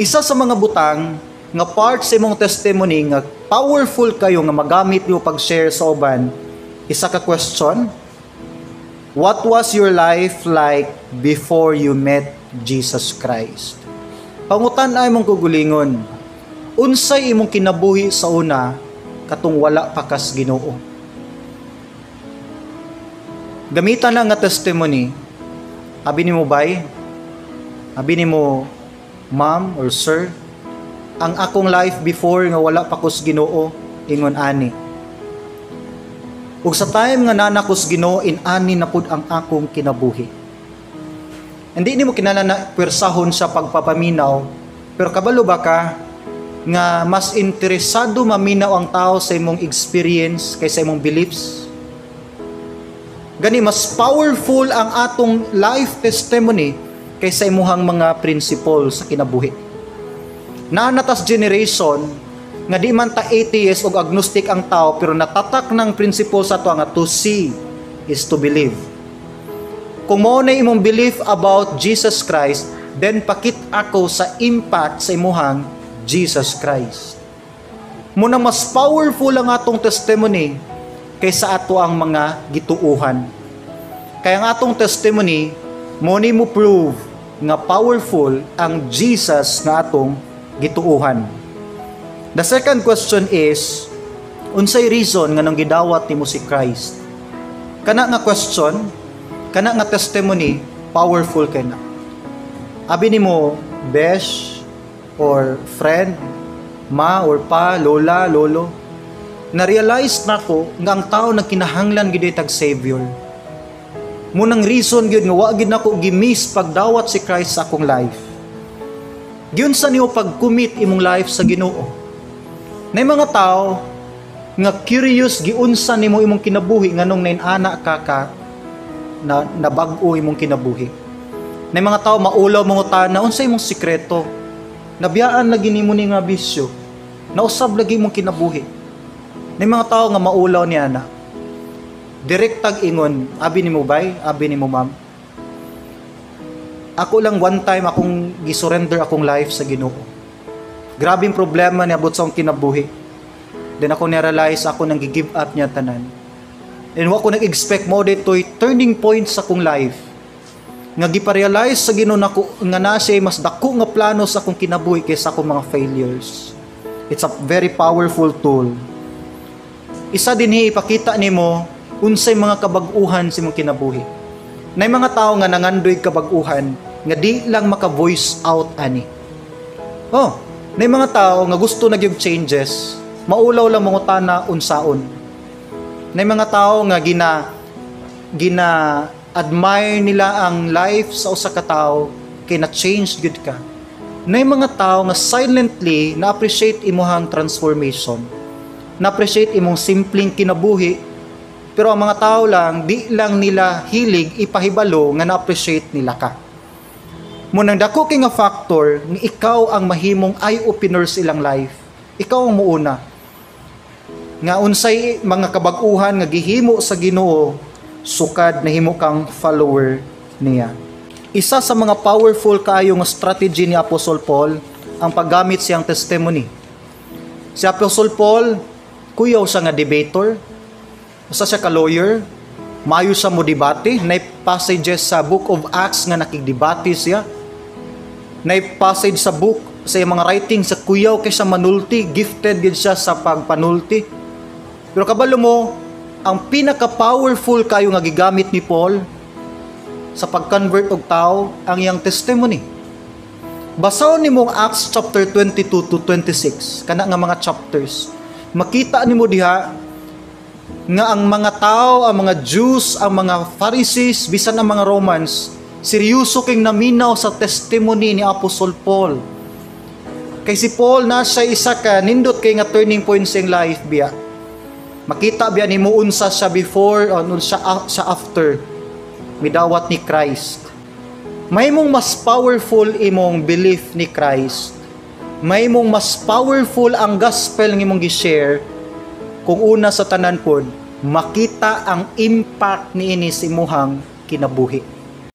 Isa sa mga butang nga part sa imong testimony nga powerful kayo nga magamit nimo pag-share sa uban, isa ka question: what was your life like before you met Jesus Christ? Pangutan-a imong kaugalingon, unsay imong kinabuhi sa una katong wala pa kas Ginoo? Gamitan na nga testimony. Abi nimo bay? Abi nimo, ma'am or sir, ang akong life before nga wala pa kus Ginoo, ingon ani. Ug sa time nga naa na ko's Ginoo, in-ani na pud ang akong kinabuhi. Hindi nimo kinahanglan na pwersahon sa pagpapaminaw, pero kabalo ba ka nga mas interesado maminaw ang tao sa imong experience kaysa imong beliefs? Gani mas powerful ang atong life testimony kaysa imuhang mga principle sa kinabuhi. Naa na tas generation nga di man ta atheist o agnostic ang tao, pero natatak ng principle sa ato nga to see is to believe. Kung mao na imong belief about Jesus Christ, then pakit-a ko sa impact sa imuhang Jesus Christ. Muna mas powerful ang atong testimony kaysa ato ang mga gituuhan. Kaya ang atong testimony, mo ni mo prove nga powerful ang Jesus nga atong gituuhan. The second question is, unsay reason nga nang gidawat nimo si Christ? Kana nga question, kana nga testimony, powerful kay na. Abi nimo, besh or friend, ma or pa, lola, lolo, na-realize nako nga ang tao nagkinahanglan gid tag Savior. Munang reason gyud nga wa gid nako gi-miss pagdawat si Christ sa akong life. Giunsa nimo pag-commit imong life sa Ginoo? Nay mga tao nga curious giunsa nimo imong kinabuhi, nganong nain-ana ka ka na nabag-o imong kinabuhi. Nay mga tao maulaw mangutana, unsa imong sikreto? Nabiyaan lagi nimo ni nga bisyo. Nausab lagi imong kinabuhi. Nay mga tao nga maulaw niya na. Direktag ingon, abi nimo bay, abi nimo, ma'am. Ako lang, one time akong gisurrender akong life sa Ginoo. Grabing problema niabot sa akong kinabuhi. Then ako na-realize ako nang gi-give up niya tanan. And wa ko nag-expect mo dito'y turning point sa akong life. Nga gipa-realize sa Ginoo nako nga na siya mas dako nga plano sa akong kinabuhi kaysa akong mga failures. It's a very powerful tool. Isa din, ipakita nimo unsay mga kabag-uhan sa imong kinabuhi. Nay mga tao nga nangandoy kabag-uhan nga di lang maka-voice out ani. Oh, nay mga tao nga gusto na gyud changes, maulaw lang mangutana unsaon. Nay mga tao nga gina gina admire nila ang life sa usa ka tawo kay na change gyud ka. Nay mga tao nga silently na appreciate imuhang transformation. Na appreciate imong simpleng kinabuhi, pero ang mga tao lang, di lang nila hilig ipahibalo nga na-appreciate nila ka. Munang dako kay nga factor nga ikaw ang mahimong eye-opener sa ilang life. Ikaw ang muuna nga unsay mga kabag-uhan nga gihimo sa Ginoo sukad nahimo kang follower niya. Isa sa mga powerful kaayo nga strategy ni Apostle Paul ang paggamit siyang testimony. Si Apostle Paul, kuyaw siya nga debater, usa siya ka lawyer, maayo siya mo debate, nay passages sa Book of Acts nga nakigdebate siya. Nay passage sa book sa iyang mga writing sa kuyaw kay siya manulti, gifted gid siya sa pagpanulti. Pero kabalo mo, ang pinaka-powerful kayo nga gigamit ni Paul sa pag-convert og tao, ang iyang testimony. Basahon nimo ang Acts chapter 22 to 26, kana nga mga chapters. Makita nimo diha nga ang mga tao, ang mga Jews, ang mga Pharisees, bisan ang mga Romans, seryoso king naminaw sa testimony ni Apostle Paul. Kay si Paul na siya isa ka nindot kay nga turning point sa iyang life biya. Makita biya nimo unsa siya before o unsa siya after midawat ni Christ. Mahimong mas powerful imong belief ni Christ. Mahimong mas powerful ang gospel nga imong gi-share kung una sa tanan pod makita ang impact niini sa imuhang kinabuhi.